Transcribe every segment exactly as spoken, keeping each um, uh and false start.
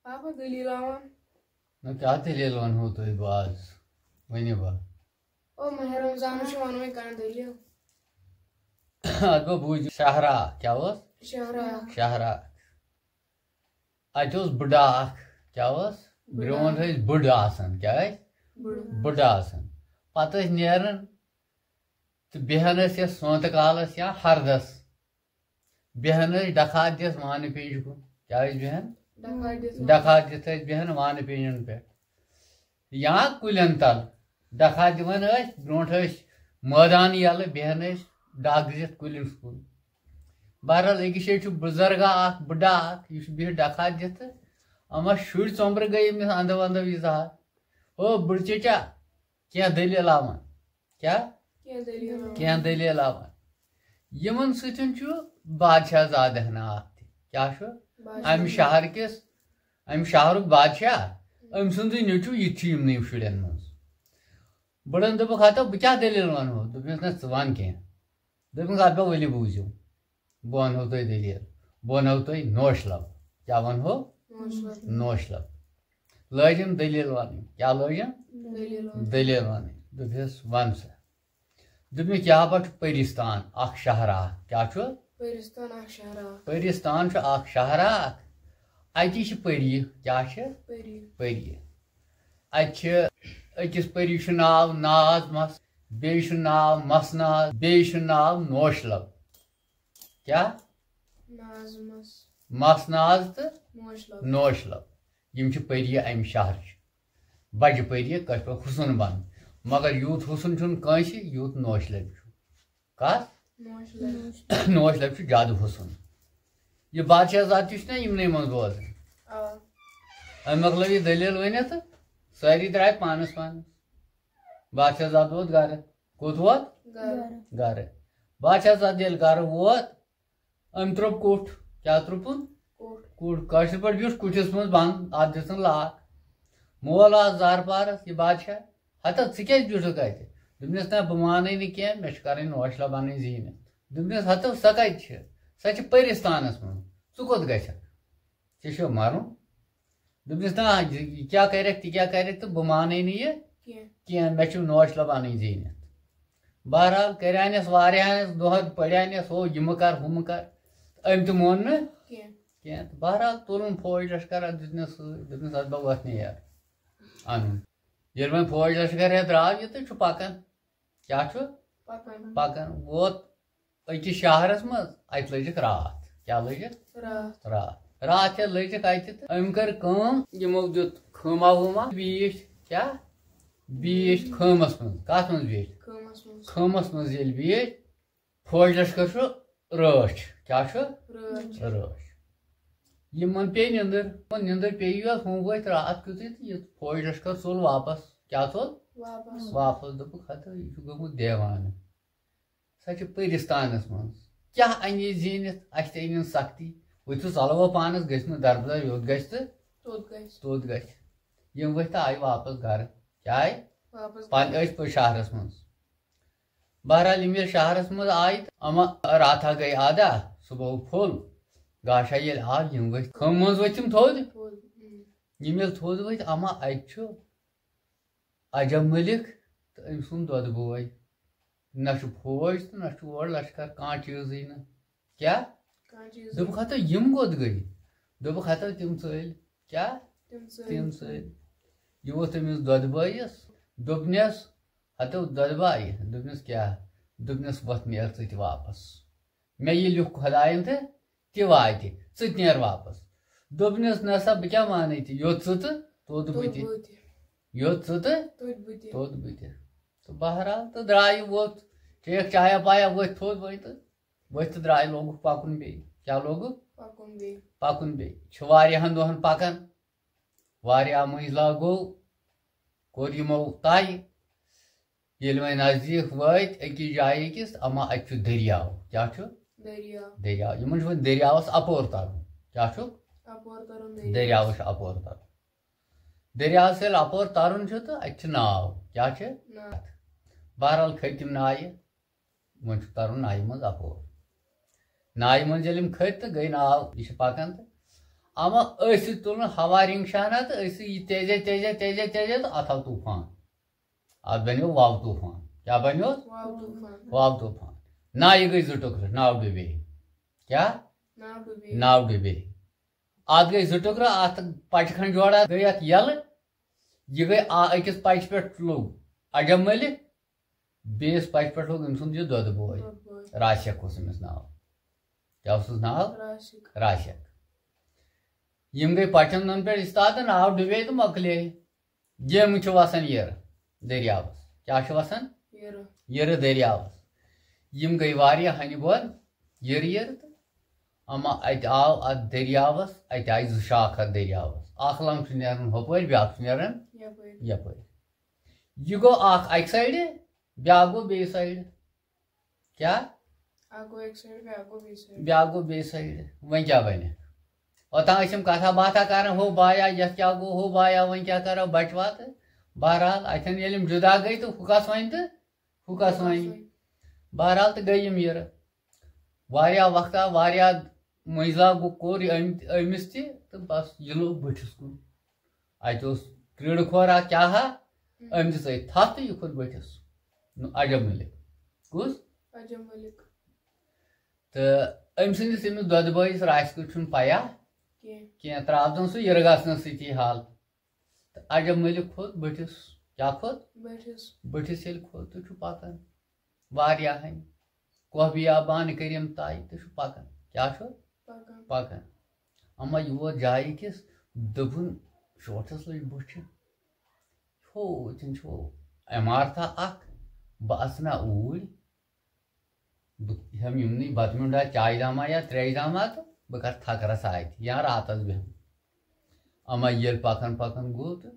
آ، بہٕ دٔلیٖل اَنان۔ نہ، کیٛاہ دٔلیٖل وَنہو تۄہہِ بہٕ آز؟ ؤنِو با۔ او، ماہِ رمضانَس چھُ وَنوٕے کانٛہہ دٔلیٖل۔ اَدٕ بہٕ بوٗزِو، شاہراہ کیٛاہ اوس؟ شاہراہ۔ شاہراہ۔ اَتہِ اوس بٕڈٕ اَکھ، کیٛاہ اوس؟ برٛونٛٹھ ٲسۍ بٕڈٕ آسان، کیٛاہ ٲسۍ؟ بٕڈٕ۔ بٕڈٕ آسان۔ پَتہٕ ٲسۍ نیران تہٕ بیٚہان ٲسۍ یَتھ سونٛتہٕ کالَس یا ہردَس۔ بیٚہان ٲسۍ ڈکھاتھ دِتھ وانہٕ پیٚنٛجہِ کُن۔ کیٛاہ ٲسۍ بیٚہان؟ ڈکھاتھ دِتھ۔ ڈکھاتھ دِتھ ٲسۍ بیٚہان وانہٕ پیٚنٛجن پٮ۪ٹھ یا کُلٮ۪ن تل۔ ڈکھاتھ دِوان ٲسۍ، برٛونٛٹھ ٲسۍ مٲدان یَلہٕ، بیٚہان ٲسۍ ڈَکھ دِتھ کُلِس کُن۔ بہرحال، أکِس جایہِ چھُ بُزرگا اکھ، بٕڈا اکھ، یہِ چھُ بِہِتھ ڈکھاتھ دِتھ تہٕ اَما شُرۍ ژۄمبرٕ گٔے أمِس اَندو اَندو یہِ زہر۔ او بٕڈٕ چچا، کینٛہہ دٔلیٖل اَوَن۔ کیٛاہ؟ کینٛہہ دٔلیٖل۔ کینٛہہ دٔلیٖل اَوَن۔ یِمَن سۭتۍ چھُ بادشاہ زادٕ ہنا اَکھ تہِ۔ کیٛاہ چھُ؟ بادشاہ۔ اَمہِ شہر کِس، اَمہِ شہرُک بادشاہ، أمۍ سُنٛدُے نیٚچوٗ، یہِ تہِ چھُ یِمنٕے شُرٮ۪ن منٛز۔ بٕڈَن دوٚپُکھ، "ہَتو، بہٕ کیٛاہ دٔلیٖل وَنہو؟" دوٚپنَس، "نہ، ژٕ وَن کینٛہہ۔" دوٚپُن، "اَدٕ بہٕ ؤلِو بوٗزِو، بہٕ وَنہو تۄہہِ دٔلیٖل، بہٕ وَنہو تۄہہِ نوش لَب۔" کیٛاہ وَنہو؟ نوش لَب۔ نوش لَب۔ لٲجِم دٔلیٖل وَنٕنۍ۔ کیٛاہ لٲجِم؟ دٔلیٖل وَنٕنۍ۔ دٔلیٖل وَنٕنۍ۔ دوٚپنَس، "وَن سا۔" دوٚپمَس، "یَہَپَتھ چھُ پٔرِستان اَکھ شہرا اَکھ۔" کیٛاہ چھُ؟ پٔرِستان اَکھ شہرا اَکھ۔ پٔرِستان چھُ اَکھ شہرا اَکھ۔ اَتی چھِ پٔری۔ کیٛاہ چھِ؟ پٔری۔ پٔری۔ اَتہِ چھِ، أکِس پٔری چھُ ناو ناز مَس، بیٚیِس چھُ ناو مَس ناز، بیٚیِس چھُ ناو نوش لَب۔ کیٛاہ؟ ناز مَس۔ مَس ناز تہٕ نوش لَب۔ نوش لَب۔ یِم چھِ پٔری اَمہِ شہرٕچ۔ بَجہِ پٔری کٲشِر پٲٹھۍ حُسُن بَن۔ مگر یوٗت حُسُن چھُنہٕ کٲنٛسہِ، یوٗت نوش لَبہِ چھُ۔ کَس؟ نوش لَب۔ نوش لَبہِ چھُ زیادٕ حُسُن۔ یہِ بادشاہ زاد تہِ چھُنہ یِمنٕے منٛز روزان۔ آ۔ أمۍ مۄکلٲو یہِ دٔلیٖل ؤنِتھ تہٕ سٲری درٛاے پانَس پانَس۔ بادشاہ زاد ووت گَرٕ۔ کوٚت ووت؟ گَرٕ۔ گَرٕ۔ بادشاہ زاد ییٚلہِ گَرٕ ووت، أمۍ ترٛوپ کُٹھ۔ کیٛاہ ترٛوپُن؟ کوٚٹ۔ کُٹھ۔ کٲشِر پٲٹھۍ بیوٗٹھ کُٹھِس منٛز بنٛد، اَتھ دِژٕن لاک۔ مول آو زارٕ پارَس، یہِ بادشاہ، "ہَتَہ، ژٕ کیٛازِ بیوٗٹھُکھ اَتہِ؟" دوٚپنَس، "نہ، بہٕ مانَے نہٕ کینٛہہ، مےٚ چھِ کَرٕنۍ نوش لَب اَنٕنۍ زیٖنِتھ۔" دوٚپنَس، "ہَتَہ، سۄ کَتہِ چھِ؟ سۄ چھِ پٔرِستانَس منٛز، ژٕ کوٚت گژھکھ؟ ژےٚ چھُ مَرُن؟" دوٚپنَس، "نہ، یہِ، یہِ کیٛاہ کَرٮ۪کھ، تہِ کیٛاہ کَرٮ۪کھ تہٕ بہٕ مانَے نہٕ یہِ کینٛہہ۔ کینٛہہ، مےٚ چھُ نوش لَب اَنٕنۍ زیٖنِتھ۔" بہرحال، کَریانَس واریاہَس دۄہَن، پَریانَس، ہُہ یہِ مہٕ کَر، ہُہ مہٕ کَر۔ أمۍ تہِ مون نہٕ کینٛہہ۔ کینٛہہ۔ تہٕ بہرحال، تُلُن فوج لشکر، اَتھ دیُتنَس سۭتۍ، دوٚپنَس، "اَدٕ بہٕ وَتھ نیر اَنُن۔" ییٚلہِ وۄنۍ فوج لشکر ہٮ۪تھ درٛاو یہِ تہٕ چھُ پَکان۔ کیٛاہ چھُ؟ پَکان۔ پَکان۔ ووت أکِس شہرَس منٛز، اَتہِ لٔجِکھ راتھ۔ کیٛاہ لٔجِکھ؟ راتھ۔ راتھ۔ راتھ ییٚلہِ لٔجِکھ اَتہِ تہٕ أمۍ کٔر کٲم، یِمو دیُت خۭمہ وۭمہ، بیٖٹھۍ۔ کیٛاہ؟ بیٖٹھۍ خۭمَس منٛز۔ کَتھ منٛز بیٖٹھۍ؟ خۭمَس منٛز۔ خۭمَس منٛز ییٚلہِ بیٖٹھۍ، فوج لشکر چھُ رٲچھ۔ کیٛاہ چھُ؟ رٲچھ۔ رٲچھ۔ یِمن پیٚیہِ نِندٕر۔ یِمن نِندٕر پیٚیہِ یوت، ہُم ؤتھۍ راتھ کیُتھُے تہٕ یہِ فوج لشکر ژوٚل واپس۔ کیٛاہ ژوٚل؟ واپس۔ واپس۔ دوٚپُکھ، "ہتہٕ، یہِ چھُ گوٚمُت دیوانہٕ۔ سۄ چھِ پٔرِستانس منٛز۔ کیٛاہ اَنہِ یہِ زیٖنِتھ؟ اَسہِ تہِ أنِن سختی۔ ؤتھِو، ژلو پانس، گژھِ نہٕ دربدر، یوٚت گژھِ تہٕ توٚت گژھِ۔ توٚت گژھِ۔" یِم ؤتھۍ تہٕ آیہِ واپس گرٕ۔ کیٛاہ آیہِ؟ واپس۔ پانہٕ ٲسۍ پٔتۍ شہرس منٛز۔ بہرحال، یِم ییٚلہِ شہرس منٛز آیہِ تہٕ اما راتھا گٔے ادا، صبح پھوٚل، گاشا ییٚلہِ آو، یِم ؤتھۍ خٲمہٕ منٛز، ؤتھۍ یِم تھوٚد۔ تھوٚد۔ ہُم۔ یِم ییٚلہِ تھوٚد ؤتھۍ، اما اَتہِ چھُ عجب مٔلِک تہٕ أمۍ سُنٛد دۄدٕ بوے۔ نہ چھُ فوج تہٕ نہ چھُ اورٕ لشکر، کانٛہہ چیٖزٕے نہٕ۔ کیٛاہ؟ کانٛہہ چیٖز۔ دوٚپُکھ، "ہتو، یِم کوٚت گٔے؟" دوٚپُکھ، "ہتو، تِم ژٔلۍ۔" کیٛاہ؟ تِم ژٔلۍ۔ تِم ژٔلۍ۔ یہِ ووت تٔمِس دۄدٕ بٲیِس، دوٚپنَس، "ہتو، دۄدٕ بایہِ۔" دوٚپنَس، "کیٛاہ؟" دوٚپنَس، "وۄتھ، نیر ژٕ تہِ واپس۔ مےٚ یہِ لیوٚکھ خۄدایَن تہٕ تہِ واتہِ، ژٕ تہِ نیر واپس۔" دوٚپنَس، "نہ سا، بہٕ کیٛاہ مانَے تہِ، یوٚت ژٕ تہٕ توٚت بہٕ توٚت تہِ، بہٕ تہِ۔ یوٚت ژٕ تہٕ توٚت بہٕ تہِ۔ توٚت بہٕ تہِ۔" تہٕ بہرحال، تہٕ درٛاے یہِ ووٚتھ، چیٚیَکھ چایا پایا، ؤتھۍ تھوٚد وۄنۍ تہٕ ؤتھۍ تہٕ درٛاے، لوگُکھ پَکُن بیٚیہِ۔ کیٛاہ لوگُکھ؟ پَکُن بیٚیہِ۔ پَکُن بیٚیہِ۔ چھِ واریاہَن دۄہَن پَکان، واریاہ مٔنٛزۍ لاگو، کوٚر یِمو طے۔ ییٚلہِ وۄنۍ نزدیٖک وٲتۍ أکِس جایہِ أکِس، اما اَتہِ چھُ دٔریاو۔ کیٛاہ چھُ؟ دٔریاو۔ دٔریاو۔ یِمَن چھُ وۄنۍ دٔریاوَس اَپور تَرُن۔ کیٛاہ چھُکھ؟ اَپور تَرُن دٔریاوَس۔ دٔریاوَس چھُ اَپور تَرُن۔ دٔریاوَس ییٚلہِ اَپور تَرُن چھُ تہٕ اَتہِ چھِ ناو۔ کیٛاہ چھِ؟ ناو۔ بہرحال کھٔتۍ تِم نایہِ، وۄنۍ چھُ تَرُن نایہِ منٛز اَپور۔ نایہِ منٛز ییٚلہِ یِم کھٔتۍ تہٕ گٔے ناو، یہِ چھِ پَکان تہٕ اما أسۍ تُلُن ہوا رنگ شانہ تہٕ أسۍ یہِ تیزے تیزے تیزے تیزے تہٕ اتھ آو طوفان۔ اتھ بنیو واو طوفان۔ کیٛاہ بنیو؟ واو طوفان۔ واو طوفان۔ ناوِ گٔے زٕ ٹُکرٕ، ناو ڈُبے۔ کیٛاہ؟ ناو ڈُبے۔ ناو ڈُبے۔ اتھ گٔے زٕ ٹُکرٕ، اتھ پچہِ کھنڈ جوڑا گٔے اتھ یلہٕ۔ یہِ گٔے آ- أکِس پچہِ پٮ۪ٹھ لوٚگ عجب ملک، بیٚیِس پچہِ پٮ۪ٹھ لوٚگ أمۍ سُنٛد یہِ دۄدٕ بوے۔ دۄد بوے۔ راسک اوس أمِس ناو۔ کیٛاہ اوسُس ناو؟ راسک۔ راسک۔ یِم گٔے پچن دۄن پٮ۪ٹھ استاد تہٕ ناو ڈُبے تہٕ مۄکلے۔ یِم چھِ وسان یِرٕ دٔریاوس۔ کیٛاہ چھِ وسان؟ یِرٕ۔ یِرٕ دٔریاوس۔ یِم گٔے واریاہ ہنہِ بۄن یِرٕ یِرٕ تہٕ اما اتہِ آو اتھ دٔریاوس، اتہِ آیہِ زٕ شاخ اتھ دٔریاوس۔ اکھ لنگ چھُ نیران ہۄپٲرۍ، بیٛاکھ چھُ نیران یپٲرۍ۔ یپٲرۍ۔ یہِ گوٚو اکھ اکہِ سایڈٕ، بیٛاکھ گوٚو بیٚیہِ سایڈٕ۔ کیٛاہ؟ اکھ گوٚو اکہِ سایڈٕ، بیٛاکھ گوٚو بیٚیہِ سایڈٕ۔ بیٛاکھ گوٚو بیٚیہِ سایڈٕ۔ وۄنۍ کیٛاہ بنہِ؟ اوٚتام ٲسۍ یِم کتھا باتھا کران، ہو بایا، یتھ کیٛاہ گوٚو، ہو بایا، وۄنۍ کیٛاہ کرو، بچہٕ واتہٕ۔ بہرحال، اتھٮ۪ن ییٚلہِ یِم جُدا گٔے تہٕ ہُہ کس وۄنۍ تہٕ ہُہ کس وۄنۍ۔ بہرحال، تہٕ گٔے یِم یِرٕ۔ واریاہ وقتا، واریاہ مٔنزلا گوٚو، کوٚر أمۍ أمِس تہِ، تہٕ بس یہِ لوٚگ بٔٹھِس کُن۔ اتہِ اوس کرٛیٖڑٕ کھور اکھ کیٛاہ ہا، أمۍ دِژ أتھۍ تھپھ تہٕ یہِ کھوٚت بٔٹھِس۔ نو، عجب ملک۔ کُس؟ عجب ملک۔ تہٕ أمۍ سٕنٛدِس أمِس دۄدٕ بٲیِس راسکہٕ چھُنہٕ پَیا کینٛہہ۔ کینٛہہ، ترٛاو تٔمۍ سُہ یِرٕ گژھنَس سۭتی حال۔ تہٕ عجب ملک کھوٚت بٔٹھِس۔ کیٛاہ کھوٚت؟ بٔٹھِس۔ بٔٹھِس ییٚلہِ کھوٚت تہٕ چھُ پَکان۔ واریاہ ہَنہِ۔ کوہ بیابان کٔرِم طے تہٕ چھُ پَکان۔ کیٛاہ چھُ؟ پَکان۔ پَکان۔ اما یہِ ووت جایہِ کِس، دوٚپُن، شوٹھَس لٔج بُتھِ۔ ہو، تِم چھُ عمارتھا اکھ، بہٕ اژٕ نا اوٗرۍ، بہٕ ہٮ۪مہٕ یِمنٕے بتہٕ میوٚنٛڈا، چایہِ داما یا ترٛیشہِ داما تہٕ بہٕ کرٕ تھکرس اتہِ یا راتس بیٚہمہٕ۔ اما ییٚلہِ پکان پکان گوٚو تہٕ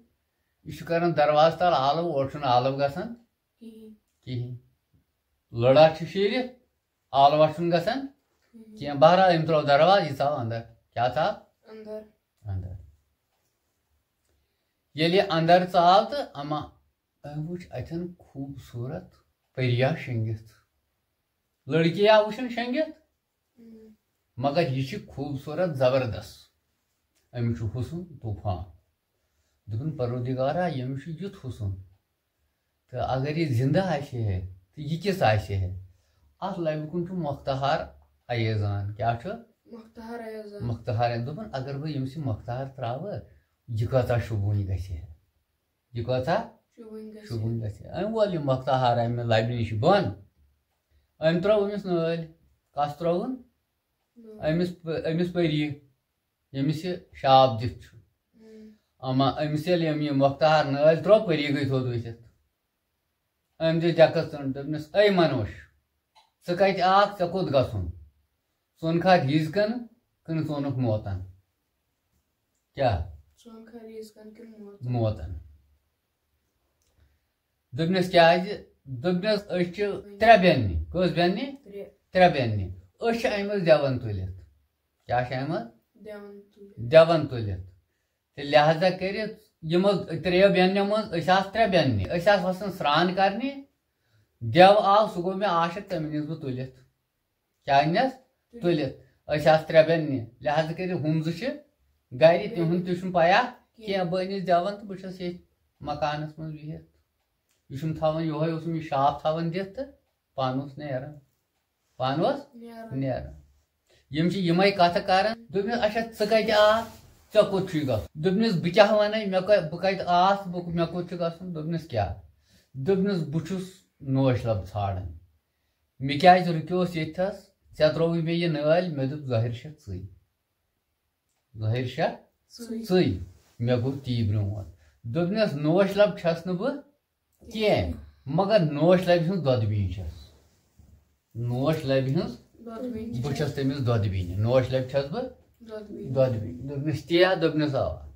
یہِ چھُ کران دروازٕ تل آلو، اورٕ چھُنہٕ آلو گژھان کِہیٖنۍ۔ کِہیٖنۍ۔ لٔڑا چھُ شیٖرِتھ، آلوا چھُنہٕ گژھان کِہیٖنۍ۔ کینٛہہ۔ بہرحال أمۍ ترٛوو دروازٕ، یہِ ژاو اندر۔ کیٛاہ ژاو؟ اندر۔ اندر۔ ییٚلہِ یہِ اندر ژاو تہٕ اما أمۍ وٕچھ اتٮ۪ن خوٗبصوٗرت پٔریا شٔنگِتھ۔ لڑکی آو وٕچھُن شٔنگِتھ، اۭں۔ مگر یہِ چھِ خوٗبصوٗرت زبردست۔ أمِس چھُ حُسن طوفان۔ دوٚپُن، پروردگارا، ییٚمِس چھُ یُتھ حُسن، تہٕ اگر یہِ زِندٕ آسہِ ہے، تہٕ یہِ کِژھ آسہِ ہے؟ اتھ لبہِ کُن چھُ مۄختہار ایزان۔ کیٛاہ چھُ؟ مۄختہار ایزان۔ مۄختہار۔ دوٚپُن، اگر بہٕ ییٚمِس یہِ مۄختہار ترٛاوٕ، یہِ کۭژاہ شوٗبوٕنۍ گژھِ ہے؟ یہِ کۭژاہ شوٗبوٕنۍ گژھِ۔ شوٗبوٕنۍ گژھِ ہے؟ أمۍ وول یہِ مۄختہار امہِ لبہِ نِش بۄن۔ أمۍ ترٛوو أمِس نٲلۍ۔ کس ترٛووُن؟ نٲلۍ۔ أمِس، أمِس پٔری، ییٚمِس یہِ شاپ دِتھ چھُ۔ اۭں۔ اما أمِس ییٚلہِ أمۍ یہِ مۄختہار نٲلۍ ترٛوو، پٔری گٔے تھوٚد ؤتھِتھ۔ أمۍ دِژ ڈٮ۪کس ژٔنٛڈ، دوٚپنس، اے منوش، ژٕ کتہِ آکھ، ژےٚ کوٚت گژھُن؟ ژٕ اوٚنکھا ریٖزکن کِنہٕ ژٕ اوٚنُکھ موتن؟ کیٛاہ؟ ژٕ اوٚنکھا ریٖزکن کِنہٕ موتن؟ موتن۔ دوٚپنس، کیٛازِ؟ دوٚپنس، أسۍ چھِ ترٛےٚ بیٚنہِ۔ کٔژ بیٚنہِ؟ ترٛےٚ۔ ترٛےٚ بیٚنہِ۔ أسۍ چھِ أمِس دٮ۪ون تُلِتھ۔ کیٛاہ چھِ أمِس؟ دٮ۪ون تُلِتھ۔ دٮ۪ون تُلِتھ۔ تہٕ لہذا کٔرِتھ یِمو ترٛیٚیو بیٚنیو منٛز أسۍ آسہٕ ترٛےٚ بیٚنہِ۔ أسۍ آسہٕ وسان سرٛان کرنہِ۔ دٮ۪و آو، سُہ گوٚو مےٚ عاشق، تٔمۍ أنِس بہٕ تُلِتھ۔ کیٛاہ أنِس؟ تُلِتھ۔ أسۍ آسہٕ ترٛےٚ بیٚنہِ۔ لہذا کٔرِتھ ہُم زٕ چھِ گرِ، تِہُنٛد تہِ چھُنہٕ پَیا کینٛہہ۔ بہٕ أنِس دٮ۪ون تہٕ بہٕ چھَس ییٚتھۍ مکانَس منٛز بِہِتھ۔ یہِ چھُم تھاوان یِہوٚے، اوسُم یہِ شاپ تھاوان دِتھ تہٕ پانہٕ اوس نیران۔ پانہٕ اوس نیران۔ نیران۔ یِم چھِ یِمے کتھٕ کران۔ دوٚپمس، اچھا، ژٕ کتہِ آکھ؟ ژےٚ کوٚت چھُے گژھُن؟ دوٚپمس، بہٕ کیٛاہ ونے، مےٚ کتہِ، بہٕ کتہِ آس، بہٕ، مےٚ کوٚت چھُ گژھُن؟ دوٚپمس، کیٛاہ؟ دوٚپمس، بہٕ چھُس نوش لب ژھانڈان۔ مےٚ کیٛازِ رُکیوس ییٚتھس؟ ژےٚ ترٛووُے مےٚ یہِ نٲلۍ، مےٚ دوٚپ، ظٲہِر چھَکھ ژٕے۔ ظٲہِر چھَکھ ژٕے۔ ژٕے۔ مےٚ گوٚو تی برونٛٹھ۔ دوٚپنس، نوش لب چھَس نہٕ بہٕ کینٛہہ، مگر نوش لبہِ ہٕنٛز دۄدٕ بیٚنہِ چھَس۔ نوش لبہِ ہٕنٛز، دۄدٕ بیٚنہِ۔ بہٕ چھَس تٔمِس دۄدٕ بیٚنہِ۔ نوش لبہِ چھَس بہٕ دۄدٕ بیٚنہِ۔ دۄدٕ بیٚنہِ۔ دوٚپنس، تی ہا؟ دوٚپنس، اوا۔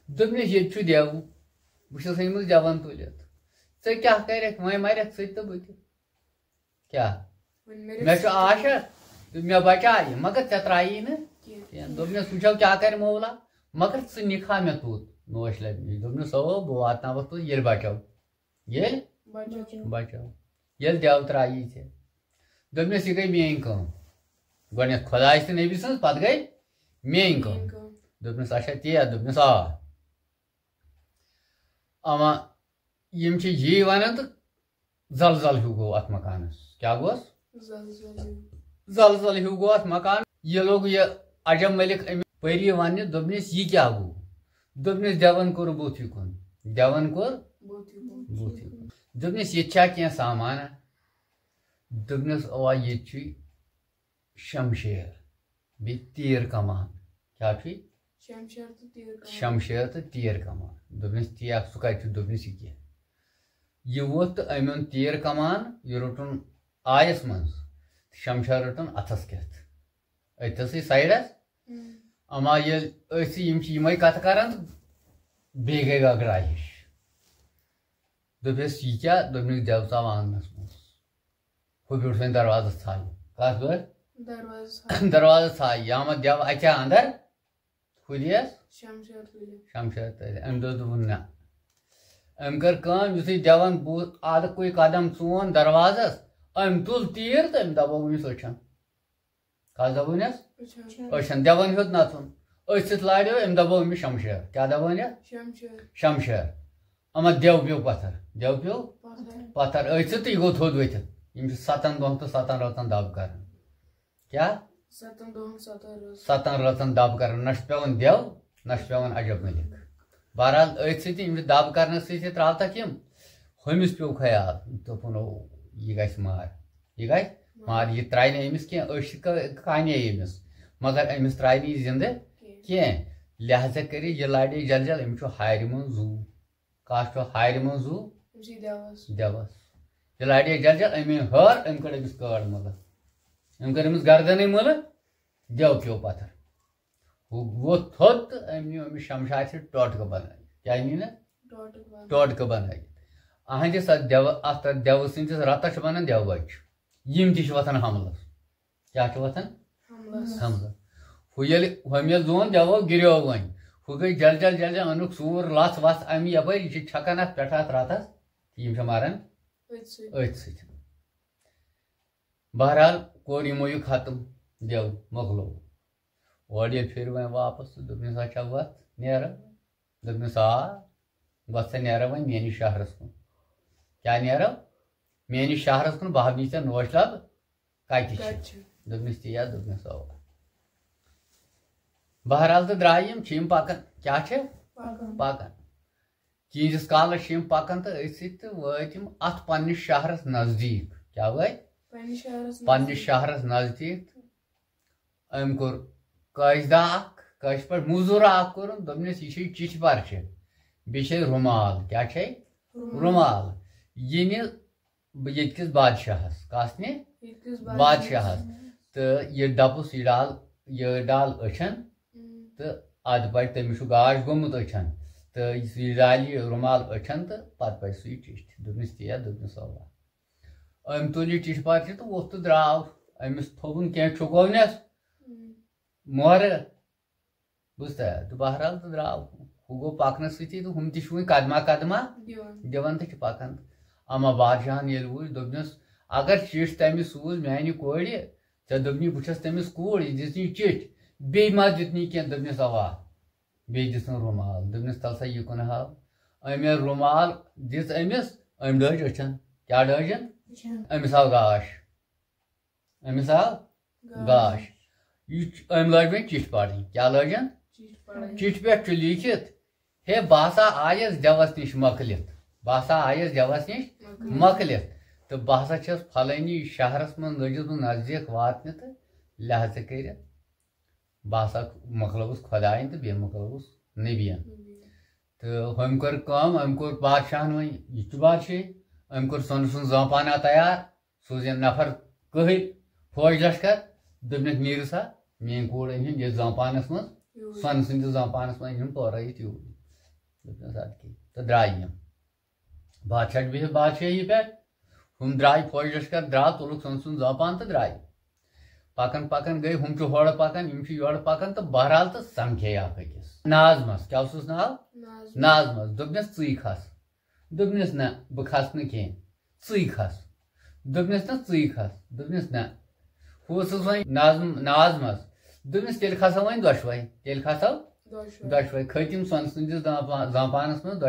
دوٚپنس، ییٚتہِ چھُ دٮ۪و، بہٕ چھَس أمِس دٮ۪ون تُلِتھ۔ ژٕ کیٛاہ کرکھ؟ وۄنۍ مرکھ ژٕ تہِ تہٕ بہٕ تہِ۔ کیٛاہ؟ وۄنۍ مےٚ مےٚ چھُ عاشق تہٕ مےٚ بچایہِ، مگر ژےٚ ترٛایی نہٕ کینٛہہ۔ کینٛہہ۔ دوٚپنس، وٕچھو کیٛاہ کرِ مولا، مگر ژٕ نِکھ ہا مےٚ توٚت نوش لبہِ نِش۔ دوٚپنس، اَوا، بہٕ واتناوتھ توٚت ییٚلہِ بچو۔ ییٚلہِ بچو۔ بچو۔ ییٚلہِ دٮ۪و ترٛایی ژےٚ۔ دوٚپنس، یہِ گٔے میٛٲنۍ کٲم۔ گۄڈٕنٮ۪تھ خۄداے تہٕ نبی سٕنٛز، پتہٕ گٔے میٛٲنۍ کٲم۔ میٛٲنۍ کٲم۔ دوٚپنَس، "اچھا تی یا؟" دوٚپنَس، "آ۔" اما یِم چھِ یی وَنان تہٕ زلزل ہیوٗ گوٚو اَتھ مکانَس۔ کیٛاہ گوٚس؟ زلزل ہیوٗ۔ زلزل ہیوٗ گوٚو اَتھ مکان۔ یہِ لوٚگ یہِ عجب مٔلِک أمِس پٔری وَننہِ، دوٚپنَس، "یہِ کیٛاہ گوٚو؟" دوٚپنَس، "دٮ۪وَن کوٚر بُتھ یِکُن، دٮ۪وَن کوٚر بُتھ یِکُن۔" دوٚپنَس، "ییٚتہِ چھا کینٛہہ سامانہ؟" دوٚپنَس، "اَوا، ییٚتہِ چھُے شمشیر، بیٚیہِ تیٖر کمان۔" کیٛاہ چھُے؟ شمشیر تہٕ تیٖر کمان۔ شمشیر تہٕ تیٖر کمان۔ دوٚپنَس، "تی اکھ، سُہ کَتہِ چھُ؟" دوٚپنَس، "یہِ کیٛاہ؟" یہِ ووٚتھ تہٕ أمۍ اوٚن تیٖر کمان، یہِ روٚٹُن آیَس منٛز، تہٕ شمشیر روٚٹُن اَتھَس کٮ۪تھ، أتھۍ تھَسٕے سایڈَس۔ ہم۔ اما ییٚلہِ أسۍ یِم چھِ یِمَے کَتھٕ کَران، تہٕ بیٚیہِ گٔے گگرا ہِش۔ دوٚپُس، "یہِ کیٛاہ؟" دوٚپنَس، "دٮ۪و ژاو آنٛگنَس منٛز۔ ہُہ بیوٗٹھ وۄنۍ دروازَس ژھایہِ۔" کَتھ بیوٗٹھ؟ دروازَس ژھایہِ۔ دروازَس ژھایہِ۔ یا ما دٮ۪و اَژِ ہا اَندَر، ہُلیس شمشیر تُلِتھ۔ شمشیر تُلِتھ۔ أمۍ دوٚپ، دوٚپُن، "نہ۔" أمۍ کٔر کٲم، یُتھُے دٮ۪وَن بوٗز اَدٕ کُے قدم ژون دروازَس، أمۍ تُل تیٖر تہٕ أمۍ دَبوو أمِس أچھَن۔ کَس دَبوونَس؟ أچھَن۔ أچھَن۔ دٮ۪وَن ہیوٚت نَژُن۔ أتھۍ سۭتۍ لاریو أمۍ دَبوو أمِس شمشیر۔ کیٛاہ دَبوونَس؟ شمشیر۔ شمشیر۔ اَما دٮ۪و پیوٚو پَتھر۔ دٮ۪و پیوٚو پَتھر۔ پَتھر۔ أتھۍ سۭتۍ تہٕ یہِ گوٚو تھوٚد ؤتھِتھ۔ یِم چھِ سَتَن دۄہَن تہٕ سَتَن رٲژَن دَب کَران۔ کیٛاہ؟ سَتَن دۄہَن، سَتَن رٲژَن۔ سَتَن رٲژَن دَب کَرُن، نہ چھُ پٮ۪وان دٮ۪و، نہ چھُ پٮ۪وان عجب مٔلِک۔ بہرحال، أتھۍ سۭتۍ یِم چھِ دَب کَرنَس سۭتۍ تہِ ترٛاو تَتھ یِم۔ ہُمِس پیوٚو خیال، دوٚپُن، "او، یہِ گژھِ مار، یہِ گژھِ مار، یہِ ترٛایہِ نہٕ أمِس کینٛہہ، أچھ تہِ کا-، کانے أمِس، مگر أمِس ترٛایہِ نہٕ یہِ زِندٕ کینٛہہ۔" لہذا کٔرِتھ یہِ لاڑے جل جل، أمِس چھُ ہارِ منٛز زُو۔ کَس چھُ ہارِ منٛز زُو؟ أمۍ سٕے دٮ۪وَس۔ دٮ۪وَس۔ یہِ لاڑے جل جل، أمۍ أنۍ ہٲر، أمۍ کٔڑ أمِس کٲڈ مُلہٕ۔ أمۍ کٔر أمِس گردَنٕے مُلہٕ، دٮ۪و پیوٚو پَتھر۔ ہُہ ووٚتھ تھوٚد تہٕ أمۍ نیوٗ أمِس شمشاد سۭتۍ ٹوٹکہٕ بَنٲوِتھ۔ کیٛاہ نیوٗ نہٕ؟ ٹوٹکہٕ بَنٲوِتھ۔ ٹوٹکہٕ بَنٲوِتھ۔ اَہَنٛدِ سا دٮ۪وٕ، اَتھ تَتھ دٮ۪وٕ سٕنٛدِس رَتَس چھِ وَنان دٮ۪وٕ بَچہِ۔ یِم تہِ چھِ وۄتھان حملَس۔ کیٛاہ چھِ وۄتھان؟ حملَس۔ حملہٕ۔ ہُہ ییٚلہِ ہۄمہِ زون دٮ۪وو گِریو وۄنۍ۔ ہُہ گٔے جل جل جل جل، أنُکھ سوٗر لَژھ وَژھ اَمہِ یَپٲرۍ، یہِ چھِ چھَکان اَتھ پٮ۪ٹھٕ اَتھ رَتَس، تہٕ یِم چھِ مَران أتھۍ سۭتۍ۔ أتھۍ سۭتۍ۔ بہرحال کوٚر یِمو یہِ ختم، دٮ۪و مۄکلو۔ اورٕ ییٚلہِ پھِرِ وۄنۍ واپس تہٕ دوٚپنَس، "اچھا وَتھ نیرو۔" دوٚپنَس، "آ، وَتھ سا نیرو وۄنۍ میٛٲنِس شہرَس کُن۔" کیٛاہ نیرو؟ "میٛٲنِس شہرَس کُن، بہٕ ہاوٕ نہٕ ژےٚ نوش لَب کَتہِ چھِ۔" کَتہِ چھِ؟ دوٚپنَس، "تی یا؟" دوٚپنَس، "اَوا۔" بہرحال تہٕ درٛاے یِم، چھِ یِم پَکان۔ کیٛاہ چھِ؟ پَکان۔ پَکان۔ کینٛژس کالس چھِ یِم پکان تہٕ أتھۍ سۭتۍ تہٕ وٲتۍ یِم اتھ پننِس شہرس نزدیٖک۔ کیٛاہ وٲتۍ؟ پننِس شہرس پننِس نزدیٖک۔ شہرس نزدیٖک تہٕ أمۍ کوٚر کٲشدہ اکھ، کٲشِر پٲٹھۍ موٚزوٗر اکھ کوٚرُن، دوٚپنس، "یہِ چھے چِٹھۍ پرچہِ، بیٚیہِ چھے رُمال۔" کیٛاہ چھے؟ رُمال۔ رُمال۔ یہِ نہِ بہٕ ییٚتہِ کِس بادشاہس۔ کس نہِ؟ ییٚتہِ کِس بادشاہس۔ بادشاہس۔ تہٕ یہِ ڈپُس، یہِ ڈال، یہِ ڈال أچھن۔ ہم۔ تہٕ ادٕ پتہٕ تٔمِس چھُ گاش گوٚمُت أچھن، تہٕ یہِ ڈالہِ یہِ رُمال أچھن تہٕ پتہٕ پرِ سُہ یہِ چِٹھۍ۔ دوٚپنس، "تی یا؟" دوٚپنس، "اوا۔" أمۍ تُل یہِ چِٹھۍ پرچہِ تہٕ ووٚتھ تہٕ درٛاو۔ أمِس تھوٚوُن کینٛہہ چھُکونس ہم۔ مۄہرٕ۔ بوٗزتھا؟ تہٕ بہرحال تہٕ درٛاو۔ ہُہ گوٚو پکنس سۭتی تہٕ ہُم تہِ چھِ وُنہِ قدمہ قدمہ دِوان۔ دِوان تہٕ چھِ پکان۔ اما بادشاہن ییٚلہِ وُچھ، دوٚپنس، "اگر چِٹھۍ تٔمِس سوٗز میانہِ کورِ، ژےٚ دوٚپنی بہٕ چھَس تٔمِس کوٗر، یہِ دِژ نہٕ یہِ چِٹھۍ، بیٚیہِ ما دیُت نہٕ یہِ کینٛہہ؟" دوٚپنس، "اوا۔" بیٚیہِ دِژٕن رُمال، دوٚپنس، "تَل سا یہِ کُن ہاو۔" أمۍ ییٚلہِ رُمال دِژ أمِس، أمۍ ڈٲج أچھن۔ کیٛاہ ڈٲجِن؟ أچھن۔ أمِس آو گاش۔ أمِس آو گاش۔ گاش۔ یہِ چ-، أمۍ لٲج وۄنۍ چِٹھۍ پرٕنۍ۔ کیٛاہ لٲجِن؟ چِٹھۍ پرٕنۍ۔ چِٹھۍ پٮ۪ٹھ چھُ لیٖکھِتھ، "ہے، بہٕ ہسا آیس دٮ۪وس نِش مۄکلِتھ۔ بہٕ ہسا آیس دٮ۪وس نِش مۄکلِتھ۔ مۄکلِتھ۔ تہٕ بہٕ ہسا چھَس فلٲنی شہرس منٛز لٔجِس بہٕ نزدیٖک واتنہِ تہٕ لہذا کٔرِتھ بہٕ ہسا مۄکلٲوٕس خۄدایَن تہٕ بیٚیہِ مۄکلٲوٕس نبیَن۔" نبیَن۔ تہٕ ہُمۍ کٔر کٲم، أمۍ کوٚر بادشاہن وۄنۍ، یہِ تہِ چھُ بادشاہٕے، أمۍ کوٚر سۄنہٕ سُنٛد زٲمپانہ تیار، سوٗزِن نفر کٔہۍ فوج لشکر، دوٚپنَکھ، "نیٖرِو سا، میٛٲنۍ کوٗر أنۍ ہُن یَتھ زٲمپانَس منٛز، یوٗرۍ۔ سۄنہٕ سٕنٛدِس زٲمپانَس منٛز أنۍ ہُن پٲرٲوِتھ یوٗرۍ۔" دوٚپنَس، "اَدٕ کیٛاہ؟" تہٕ درٛاے یِم۔ بادشاہ چھُ بِہِتھ بادشٲہی پٮ۪ٹھ، ہُم درٛاے فوج لشکر درٛاو، تُلُکھ سۄنہٕ سُنٛد زٲمپان تہٕ درٛاے۔ پَکان پَکان گٔے، ہُم چھِ ہورٕ پَکان، یِم چھِ یورٕ پَکان تہٕ بہرحال تہٕ سَمکھے اَکھ أکِس۔ ناز منٛز، کیٛاہ اوسُس ناو؟ ناز۔ ناز منٛز۔ دوٚپنَس، "ژٕے کھَس۔" دوٚپنَس، "نہ، بہٕ کھَسہٕ نہٕ کینٛہہ۔" ژٕے کھس۔ دوٚپنس، "نہ، ژٕے کھس۔" دوٚپنس، "نہ۔" ہُہ اوسُس وۄنۍ ناز، ناز منٛز۔ دوٚپنس، "تیٚلہِ کھسو وۄنۍ دۄشوے، تیٚلہِ کھسو دۄشوے کھٔتۍ یِم سۄنہٕ سٕنٛدِس دانپا- زانپانس منٛز۔